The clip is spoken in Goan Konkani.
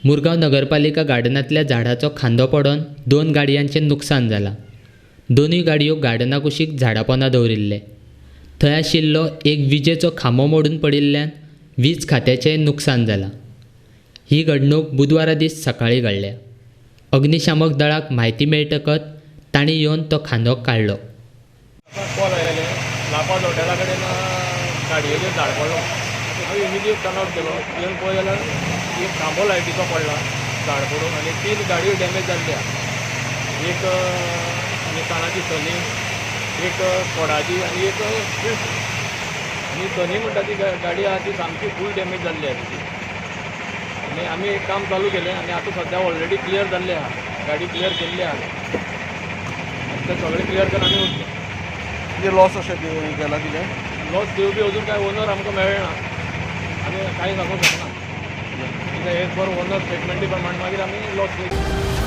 मुरगांव नगरपालिका गार्डनांतल्या झाडाचो खांदो पडोन दोन गाडयांचें नुकसान जालां. दोनूय गाडयो गार्डना कुशीक झाडा पोंदा दवरिल्ले. थंय आशिल्लो एक विजेचो खांबो मोडून पडिल्ल्यान वीज खात्याचेंय नुकसान जालां. ही घडणूक बुधवारा दीस सकाळीं घडल्या. अग्निशामक दळाक म्हायती मेळटकच तांणी येवन तो खांदो काडलो. कॉल आयलेले, लापाज हॉटेला कडेन गाडयेचेर झाड पडलो. हांवें इमिजिएट टर्न आउट केलो. येवन पळय जाल्यार एक खांबो लायटीचो पडला झाड पडून आनी तीन गाडयो डॅमेज जाल्ली आहा. एक निसानाची सनी, एक स्कोडाची आनी एक स्विफ्ट. आनी सनी म्हणटा ती गाडी आहा ती सामकी फूल डॅमेज जाल्ली आहा तिची. आनी आमी एक काम चालू केलें आनी आतां सद्या ऑलरेडी क्लियर जाल्ली आहा. गाडी क्लियर केल्ली आहा. आनी तें सगळें क्लियर करून आमी वतले. कितें लॉस अशें केला कितें? लॉस दिवपी अजून काय ओनर आमकां मेळना, आमी कांय सांगूंक शकना. कित्याक एक बर ओनर स्टेटमेंटी प्रमाण मागीर आमी लॉस.